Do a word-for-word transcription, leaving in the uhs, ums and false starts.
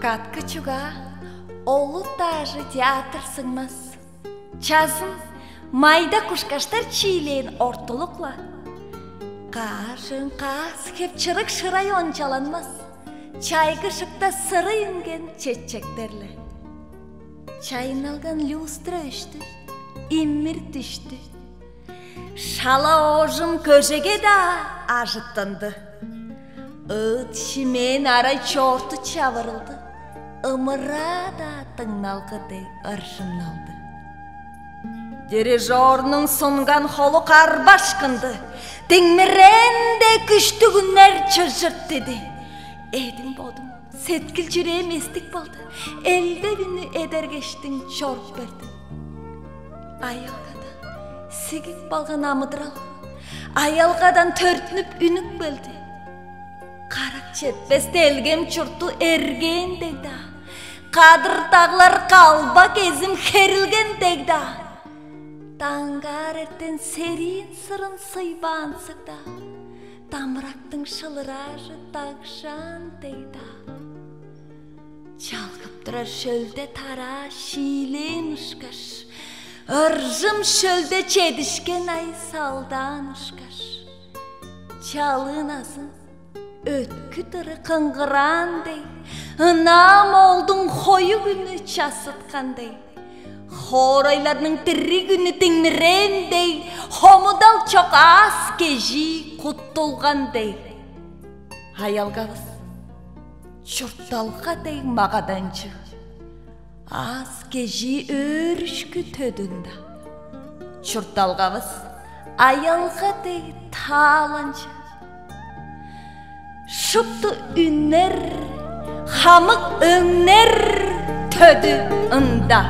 Каткы чугаа олут даажы театр сыңмас. Чазын майда кушкаштар чиилээн ортулук-ла. Каажың каас хеп чырык шырай ончаланмас. Чайгы шыкта сырый үнген чечектерле. Чайынналган люстра өштү, иммир дүштү. Шала оожум көжеге-даа ажыттынды. Ыыт шимээн арай чоорту чавырылды, ымыраа-даа дыңналгы дег ыржымналды. Дирижерниң сунган холу карбашкынды, диңмирээн дег күштүг үннер чыжырт диди. Эдим бодум, сеткил чүрээм эстик болду, элдеп үнү эдергештиң чоруп бердим. Аялгада сигип калган амыдырал аялгадан төрүттүнүп үнүп келди. Карак четпес делгем чуртту эргээн дег-даа, кадыр даглар калбак эзим херилген дег-даа, даңгаар эртен сериин сырын сыйбаанзыг-даа, дамырактың шылыраажы дагжаан дег-даа. Чалгып турар шөлде тараа шиилээн ышкаш, ыржым шөлде чедишкен ай салдаан ышкаш, чалыын азын өткү дыры кыңгыраан дег, ынаа моолдуң хоюг үнү чассыткан дег, хоорайларның дириг үнү диңмирээн дег, хомудал чок аас кежии куттулган дег. Аялгавыс чуртталга дег магаданчыг, аас кежии өөрүшкү төдүнда. Чуртталгавыс аялга дег тааланчыг. Шупту үннер, хамык өңнер төдү ында.